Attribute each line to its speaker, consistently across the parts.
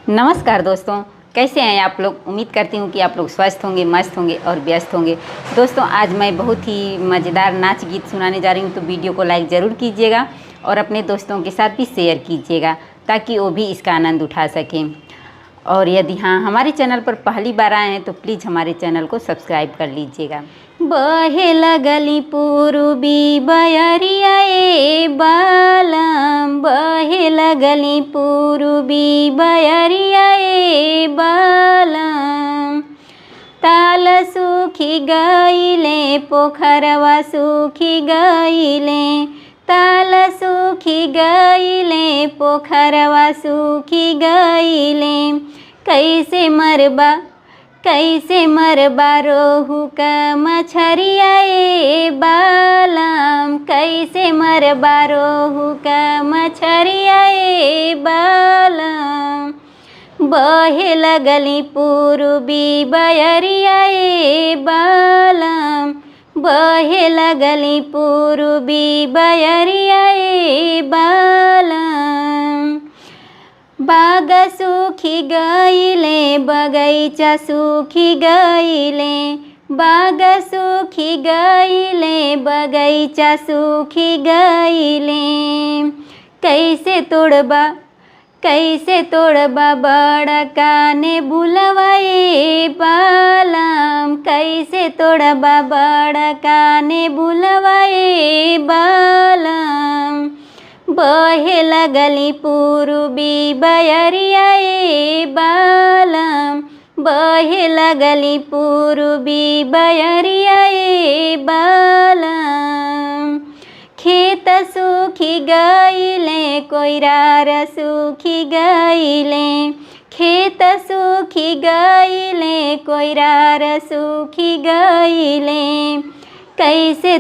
Speaker 1: नमस्कार दोस्तों, कैसे हैं आप लोग। उम्मीद करती हूँ कि आप लोग स्वस्थ होंगे, मस्त होंगे और व्यस्त होंगे। दोस्तों आज मैं बहुत ही मज़ेदार नाच गीत सुनाने जा रही हूँ, तो वीडियो को लाइक ज़रूर कीजिएगा और अपने दोस्तों के साथ भी शेयर कीजिएगा ताकि वो भी इसका आनंद उठा सकें। और यदि हाँ हमारे चैनल पर पहली बार आए हैं तो प्लीज़ हमारे चैनल को सब्सक्राइब कर लीजिएगा। बहे लगली पूर्वी बयरिया ए बालम, बहे लगली पूर्वी बयरिया ए बालम। ताल सूखी गईले पोखरवा सूखी गईले, ताल सूखी गईले पोखरवा सूखी गईले। कैसे मरबा कैसे मरबा रोहू का मछरिया ए बालम, कैसे मरबा रोहू का मछरिया ए बालम। बहे लगली पूर्वी बयरिया ए बालम, बहे लगली पूर्वी बयरिया ए बालम। बाग सूखी गईले बगैचा सूखी गईले, बाग सूखी गईले बगैचा सूखी गईले। कैसे तोड़बा बड़का ने बुलवाए बालम, कैसे तोड़बा बड़का ने बुलवाए बालम। बहे लगली पूर्वी बयरिया ए बालम, बहे लगली पूर्वी बयरिया ए बालम। खेत सूखी गईले कोइरार सूखी गईले, खेत सूखी गईले कोइरार सूखी गईले। कैसे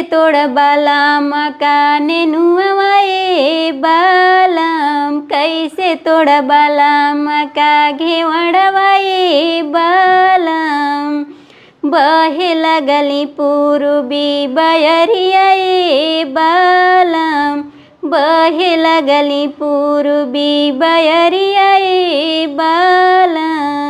Speaker 1: तोड़बा लामा काने नुआ ए बालम, कैसे तोड़बा लामा का घेवड़वा ए बालम। बहे लगली पूर्वी बयरिया ए बालम, बहे लगली पूर्वी बयरिया ए बालम।